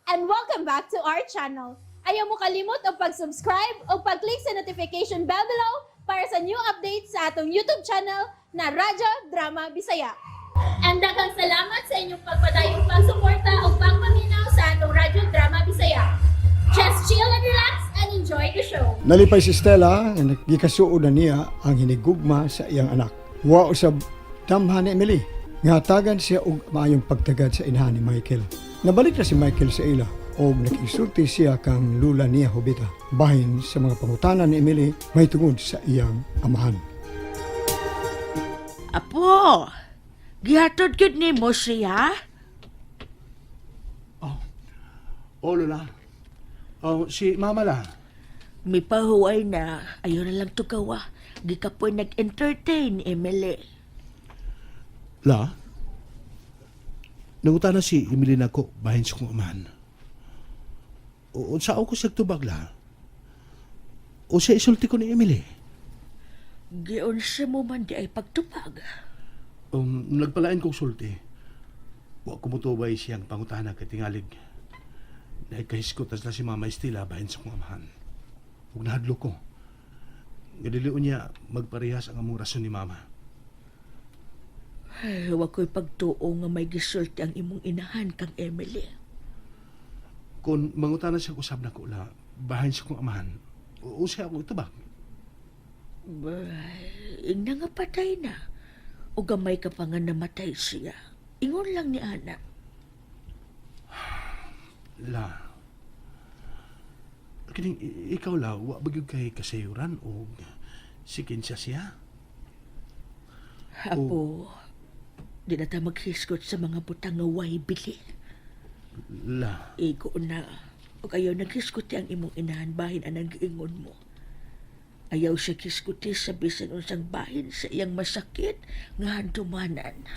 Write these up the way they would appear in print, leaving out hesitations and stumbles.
And welcome back to our channel. Ayaw mo kalimot og pag-subscribe o pag-click sa notification bell below para sa new updates sa atong YouTube channel na Radyo Drama Bisaya. And daghang salamat sa inyong pagpadayong pagsuporta o pagpaminaw sa atong Radyo Drama Bisaya. Just chill and relax and enjoy the show. Nalipay si Stella nga gikasuod na niya ang hinigugma sa iyang anak. Wa usab damhan ni Emily. Nga hatagan siya og maayong pagtagad sa inahan ni Michael. Nabalik na si Michael sa ila og nakisulti siya kang lula niya Jovita. Bahin sa mga pangutana ni Emily may tungod sa iyang amahan. Apo, gihatod gyud nimo siya? Oh, Lola. Oh, si Mama la. Mipahuway na, ayaw na lang tugawa. Gikapoy nag-entertain, Emily. La? Nangutana si Emily nako bahin sa kong amahan. O, unsa ako siya tubag la? O siya isulti ko ni Emily. Giunsa mo man di ay pagtubag. Nagpalain kong sulti. Wa ko mutubay siyang pangutana kay tingalig. Nagkahiskot na sila si Mama Estela bahin sa kong amahan. Ug nahadlo ko. Nga dili niya magparehas ang among rason ni Mama. Ay, wa ko'y pagtuo nga may gisulti ang imong inahan kang Emily. Kung mangutana siya usab nako la, bahin sa kong amahan. O siya ako itubag. Bay, ingna nga patay na. O gamay ka pa nga namatay siya. Ingon lang ni Ana. La. Kining ikaw la, wa ba gyud kay kasayuran o sikinsya siya? Apo, di na ta maghisgot sa mga butang nga way bili. La, Igo na. Ug ayaw naghisguti ang imong inahan bahin anang giingon mo. Ayaw siya hisguti sa bisan unsang bahin sa iyang masakit nga handumanan.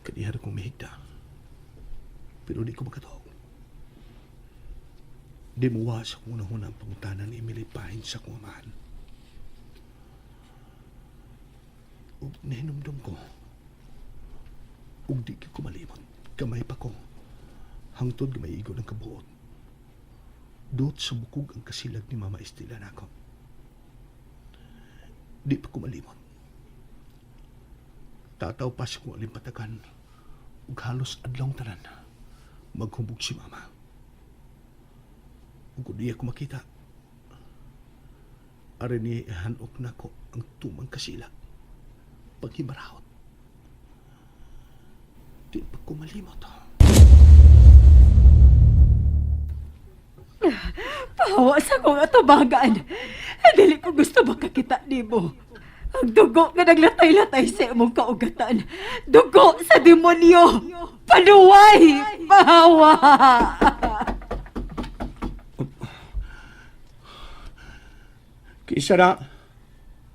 kaniha ra kong mihigda. Pero di ko makatuog. Di mo wa sa kong unahuna ang pangutana ni Emily Pahin sa kong amahan. Ug nahinumdum ko. Ug di ko malimot. Gamay pa ko. Hangtod gamay igo ng kabuot. Dot sa bukog ang kasilag ni Mama Estela nako. Di pa ko malimot. Tataw pa sa kong alimpatakan ug halos adlong tanan maghubog si Mama. Ug kung di ako makita, ari ni hanok nako ang tumang kasilag paghimarahot. Di pa ko malimot. Pahawa sa kong atubagan. Dili ko gusto makakita nimo. Ang dugo nga naglatay-latay sa imong kaugatan. Dugo sa demonyo. Panuway! Pahawa! Kisa na,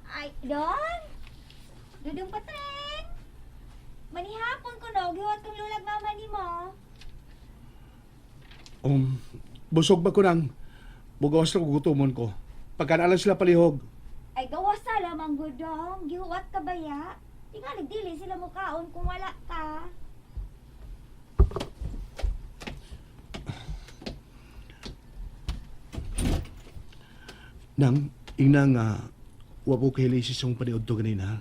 Ay, Don? Dudong Patring? Manihapon ko no, giwat kong lulag mama ni mo. busog ba ko nang bugawas na gugutomon ko. Pagkanalan sila palihog. Ay, gawas sa lamang gudong. Gihuwat ka ba ya? Tingalig dili sila mukaon kung wala ka. Nang, ingna nga, wa po kay Lacey sa paniod to ganina.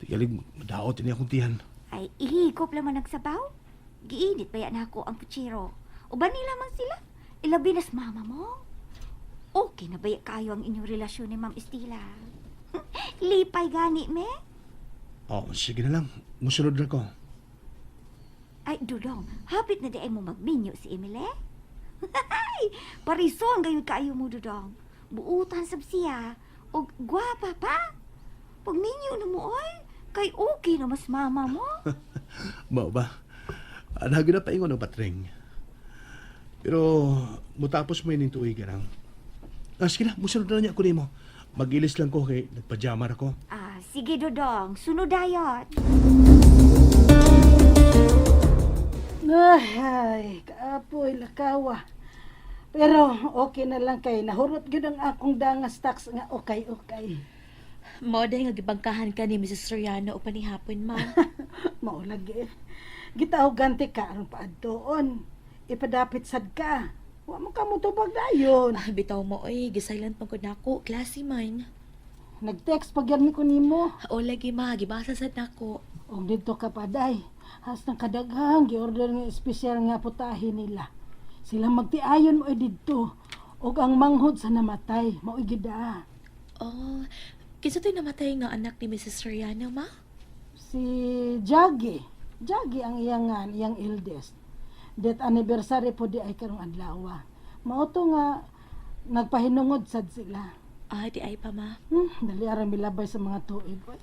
Tigalig, madaot ini akong tiyan. Ay, ihigop lamang nagsabaw. Giinit ba yan ako ang puchero? Uban nila man sila. Ilabi nas mama mo. Okay na ba ya kayo ang inyong relasyon ni Ma'am Estila? Lipay gani, me? Oh, sige na lang. Musunod na ko. Ay, Dudong, hapit na di ay mo magminyo si Emily. Ay, parison gayud kaayo mo, Dudong. Buutan sab siya. Og gwapa pa. Pag minyo na mo, oy, kay okay na mas mama mo. Mao ba? Anhagi na paingon ang patring. Pero, mutapos mo yun tuig lang. Ah, sige na, musunod na niya ako nimo. Mag-ilis lang ko kay nagpajamar ako. Ah, sige, Dudong. Sunod dayon. Ay, kaapoy, lakawa. Pero okay na lang kay nahurot gyud ang akong dangas tax nga okay okay. Mo dahil nga gibangkahan ka ni Mrs. Soriano o panihapon, ma. Mao lagi. Gitaw ganti ka aron paadtoon. Ipadapit sad ka. Wa mo ka motubag dayon. Ah, bitaw mo oy, gisilent man gud nako, klase man. Nag-text pag yan ko nimo. O lagi ma, gibasa sad nako. Og didto ka paday. Hastang kadaghang giorder nga espesyal nga putahe nila. Sila magtiayon mo didto. Og ang manghod sa namatay, mao'y gidaa. Oh, kinsa to'y namatay nga anak ni Mrs. Soriano, ma? Si Jaggy. Jaggy ang iyangan, iyang eldest. Death anniversary po di ay karong adlaw. Mao to nga nagpahinungod sad sila. Ah, di ay pa ma. Dali ara milabay sa mga tuig oy.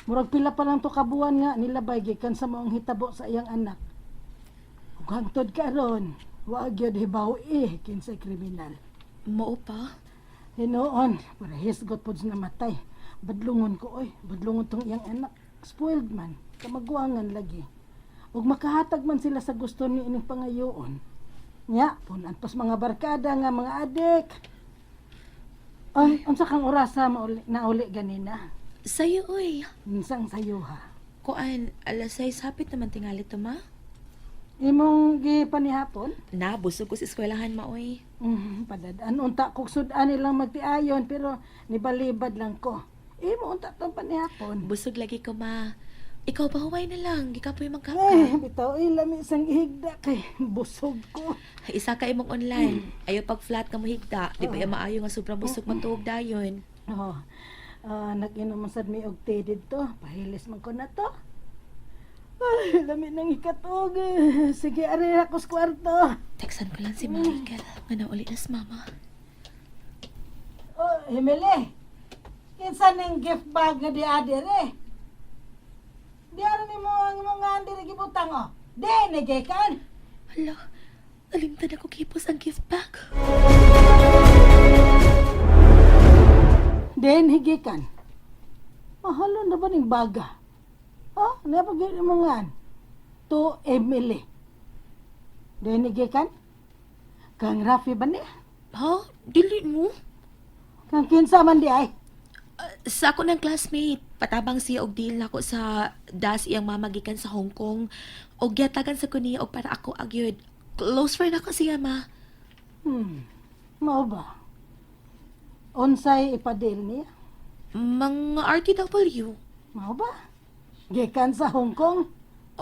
Murag pila pa lang to kabuan nga nilabay gikan sa maong hitabo sa iyang anak. Ug hangtod karon, wa gyud hibaw eh kinsay kriminal. Mao pa? Hinuon, para hisgot pod sa namatay. Badlungon ko oy, badlungon tong iyang anak. Spoiled man, kamaguangan lagi. Ug makahatag man sila sa gusto ni ining pangayoon. Nya, punan pas mga barkada nga mga adik. Ay, unsa kang orasa mauli, nauli ganina? Sayo oy. Unsang sayo ha? Kuan, alas 6 hapit naman tingali to ma. Imong gipanihapon? Na, busog ko sa eskwelahan ma oy. Padadaan unta kog sudan nilang magtiayon pero nibalibad lang ko. Imo unta tong panihapon. Busog lagi ko ma. Ikaw ba huway na lang, gikapoy man ka. Ay, bitaw ay lami sang higda kay busog ko. Isa ka imong online. Ayaw pag flat nga mohigda, di ba yung maayo nga sobrang busog matuog dayon. Oh, ah, nag-inom man sad mi og tea didto. Pahilis man ko na to. Ay, lami ng ikatog. Sige, ari ako sa kwarto. Texan ko lang si Michael. Nga nauli na si mama. Oh, Emily. Kinsa ning gift bag nga di adere? Di ara nimo ang imong nga diri gibutang oh. Di ni gikan. Hala, nalimtan ako kipos ang gift bag. Din higikan. Mahalo na ba ning baga? Oh, napag mo nga. To Emily. Din higikan? Kang Rafi ba niya? Ha? Dili mo? Kang kinsa man di ay. Sa ako ng classmate, patabang siya og deal nako sa das iyang mama gikan sa Hong Kong. Og giyatagan sa ko niya og para ako agyud. Close friend ako siya ma. Mao ba? Unsay ipadil niya? Mga RTW. Mao ba? Gikan sa Hong Kong?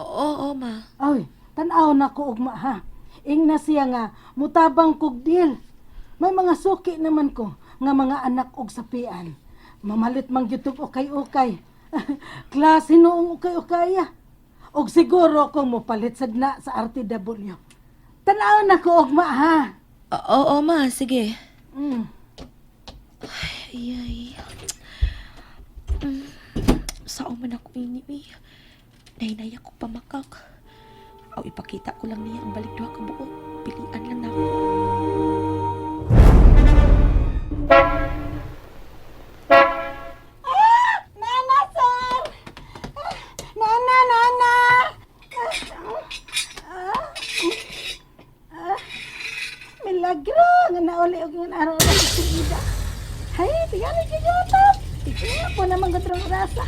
Oo, oo, ma. Ay, tan-aw na ko ugma ha. Ingna siya nga mutabang kog deal. May mga suki naman ko nga mga anak og sapian. Mamalit mang gyud tog ukay-ukay. Klase noong ukay-ukay. Ah. Og siguro kung mopalit sad na sa RTW. Tan-aw na ko ugma ha. Oo, oo, ma. Sige. Ay, ay. Mm. Sao man ako ini, eh. Nahinay ako pamakak. Aw, ipakita ko lang niya ang balik duha ka buok. Pilian lang nako. Nana, sir! Nana, nana! Ah, ah, milagro! Nga nauli og nga araw na sa ida. Hay, tingali kay. Tignan po naman gudrong rasa.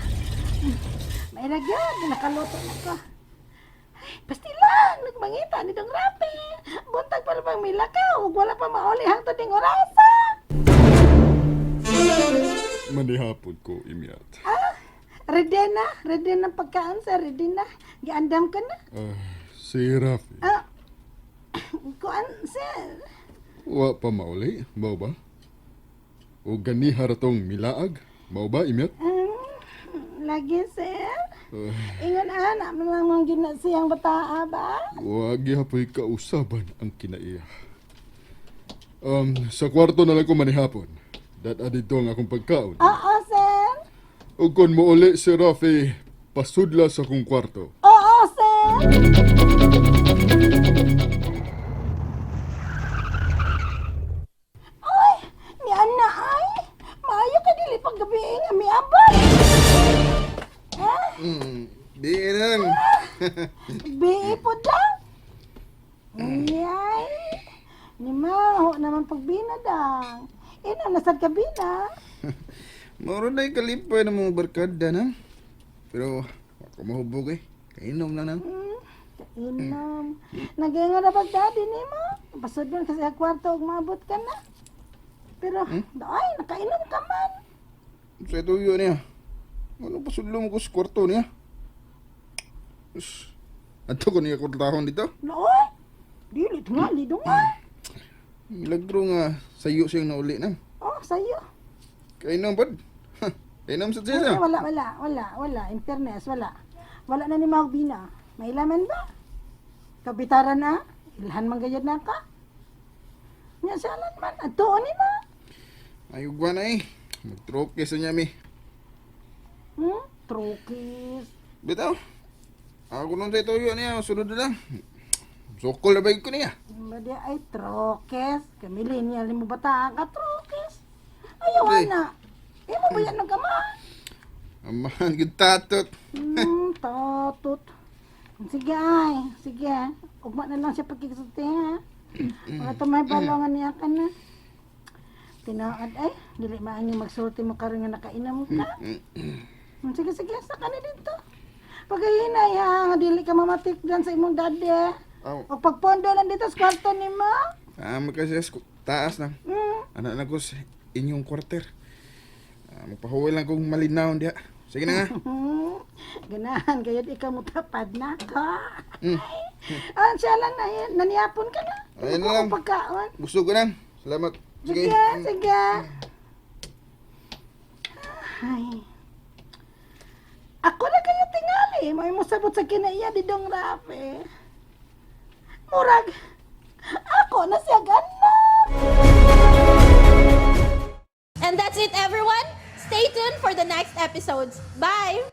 May nagyan, nakaluto na ko. Ay, pastilan, nagmangita ni Dong Rapi. Buntag pa bang milakaw, ug wala pa mauli hangtod ning orasa. Manihapon ko, Imyat. Ah, ready na, ready na pagkaon sir, ready na. Giandam ka na. Ah, si Rafi, Ah, kuan sir. wa pa mauli, mao ba? O ganiha ra tong milaag, mao ba, Imyat? Lagi sir. Ingon ana, man lang mong gina siyang bataa ba? Wa gihapoy kausaban ang kinaiya. Sa kwarto na lang ko manihapon. Dad-a didto ang akong pagkaon. Oo sir. O kung mouli si Rafi, pasudla sa akong kwarto. Oo sir. Ay, ni ana ay. Maayo ka dili paggabi nga miabot. Ha? Di nang. Bi po daw. Ay, ni maho naman pagbina dang. Ina nasad ka bina. Moro na kalipay ng mga barkada na. Pero ako mahubog eh. Kainom lang nang. Kainom. Nag-ingon na pag daddy ni mo. Pasudlon kasi ang kwarto ug maabot ka na. Pero, ay, nakainom ka man. Sa tuyo niya. Ano pasudlo mo ko sa kwarto niya? Us, ato ko niya kwartahon dito. Nooy, dili tingali dungan. Milagro nga sayo siyang nauli nang. Oh, sayo. Kainom pod. Kainom sa Ay, siya. wala, wala, wala, wala. In fairness, wala. Wala na ni Magbina. May laman ba? Kabitaran na. Ilhan man gayad na ka. Nya siya lan man. Adto ni ma. Ay ugwa na eh. Magtroke sa niya mi. Trukis. Bitaw. Ako nun sa tuyo niya, sunod na lang. Sokol na ba ko niya? Ba ay trokes. Kamili niya limo bata ka trokes. Ayaw na. Imo ba yan ng kama? Amahan gid tatot. Tatot. Sige ay, sige. Ugma na lang siya pagkikisuti ha. Wala to may balongan niya ka na. Tinaad ay, dili maanyo magsulti mo karon nga nakainom ka. Sige, sige, sa ka na dito. Pagkahinay ha, nga dili ka mamatikdan sa imong daddy. Aw. O pagpondo lang dito sa kwarto ni mo. Tama kasi sa taas na. Anak na ko sa inyong kwarter. Ah, magpahuway lang kung malinaw diha. Sige na nga. Ganahan gayud ikaw mo tapad na ka. Ah, siya lang na naniyapon ka na. Ayun Ano na lang. Pagkaon. Gusto ko na. Salamat. Sige, Sige. sige. Ay. Ako na kayo tingali. May mo sabot sa kinaiya di dong rape. Murag, ako na siya ganan. And that's it, everyone. Stay tuned for the next episodes. Bye!